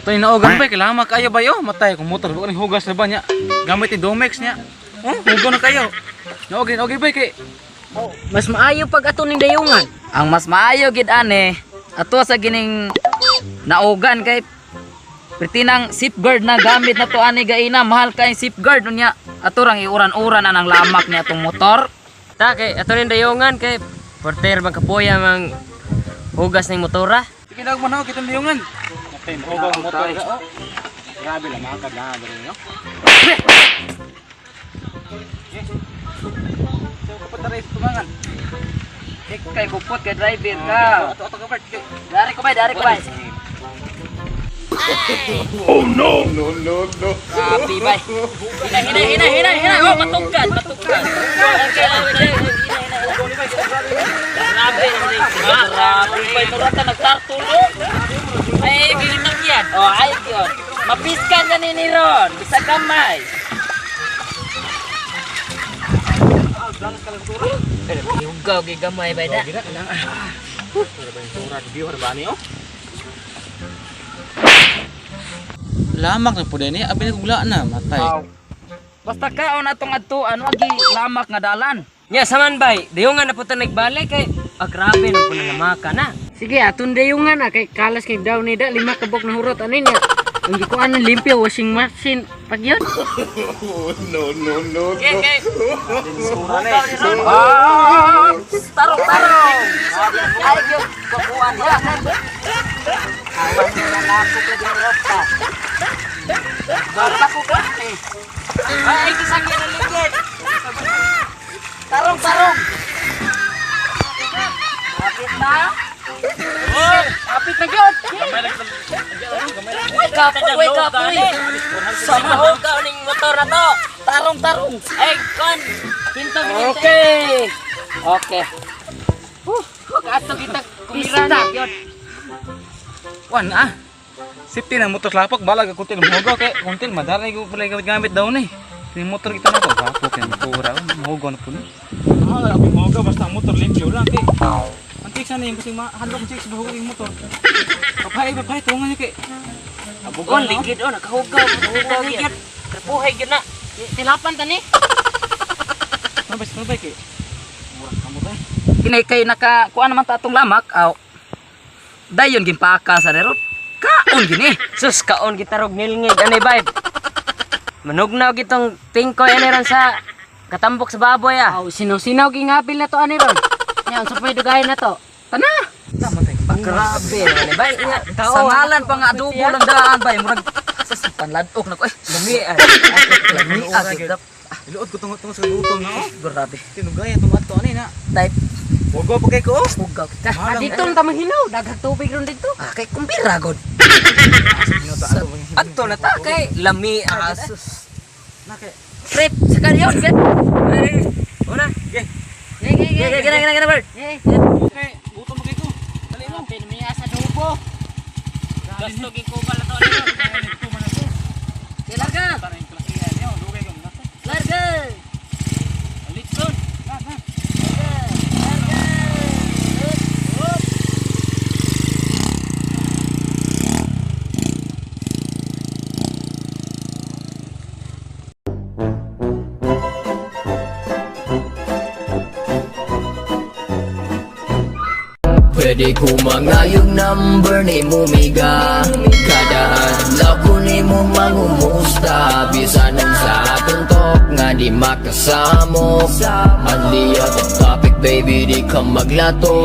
Ato ni naogan bay, kailangan makayo ba yo? Matay kung motor ko ni hugas na ba niya. Gamit ni Domex niya. Oh, hugo na kayo. Naogin, okay bay kay. Mas maayo pag ato ning dayungan. Ang mas maayo gid ane ato sa gining naugan kay pertinang safeguard na gamit na to ani gaina, mahal kay safeguard unya ato rang iuran-uran anang lamak ni atong motor. Ta kay ato ning dayungan kay porter man kapoya mang hugas ning motora. Sige na mo na kitang diyungan. Matay hugo ang motor. Oh. Grabe lang makad lang diri no. So kapatay sa tumangan. Kay kupot kay driver ka. Ato ato ka part. Dari ko bay, dari ko bay. Oh no! No, no, no. Grabe bay. Hina hina hina hina hina. Oh, matugkad, matugkad. Okay, okay. Hina hina hina. Grabe, grabe bay murata nagtartulo. Ay, gilitang yan. Oh, ay yun. Mapiskan na ni Ron. Bisag gamay. Hugaw gi gamay bay da. Gira kailangan. Grabe yung tura di biyo ba ni oh. Lamak na po din eh. Abi nagugla na matay. Basta kaon atong adtuan wagi lamak nga dalan. Nya saman bay, dayungan na po ta nagbalik kay ah, grabe nang puno lamaka na. Sige, aton dayungan ah, kay kalas kay daw ni da lima ka buok na hurot ani niya. Ang gikuan ng limpyo washing machine pag yun. No, no, no, no. Kay Ah, tarong tarong. Ay gyud kukuan diha. Awan na nako ka din ropa. Basta ko ka eh. Ay kisang yan ang ligid. Tarong tarong. Kapit na. Kapit na gyud. Wake up, wake up, uy. Sama hugaw ning motor na to. Tarong tarong. Ay kon, kinto Okay. Okay. Kato kita kumira Yun. Wan ah. Safety na motor lapak balag ako kuntil mogo kay kuntil madaray ko pala gamit gamit daw ni. Ni motor kita na ko gwapo kay motor ah mogo na po ni. Ah, ako mogo basta ang motor limpyo lang kay. Antik sana yung kasing mahadlok chicks bago yung motor. Papay papay tungan niya kay. On ligid on nakahugaw, hugaw gyud. Kapuhay gyud na. Tilapan tani. Mabay mabay kay. Murag kamo tay. Kinay kay naka kuan naman ta atong lamak aw. Dayon gimpaka sa nero. Kaon gini. Sus kaon kita rog nilngig ani bay. Manugnaw gitong tingkoy ani ron sa katambok sa baboy ah. Aw, sinaw-sinaw gingabil na to ani ron. Nya unsa pay dugayan na to? Tana. Grabe. Ani bay, nga Sa ngalan pa nga adobo lang daan bay murag sa panladok na ko eh. lami ah. Lami ah gid. Iluod ko tungo tungo sa gutom na oh. Grabe. Tinugaya tumato ani na. Type Mogo pa kay ko. oh. hugaw kita. Ah, dito lang ta mahinaw, daghang tubig ron dito. Ah, kay kumpira god. Adto na ta kay Lami ah. Asus. Na kay. Trip sa kanyon kay. Una. Ge ge ge. Gina gina gina gina bird. Ge. Kay gutom pa kay ko. Dali mo. Pinamiya sa adobo. Gasto gikubal na to ani ron. Larga. Larga. Litson. Pwede ko mangayong number ni Mumiga. Kada adlaw ko ni mo mangumusta. Bisan ang sa atong talk nga di makasamok. Only out of topic baby, di ka maglato.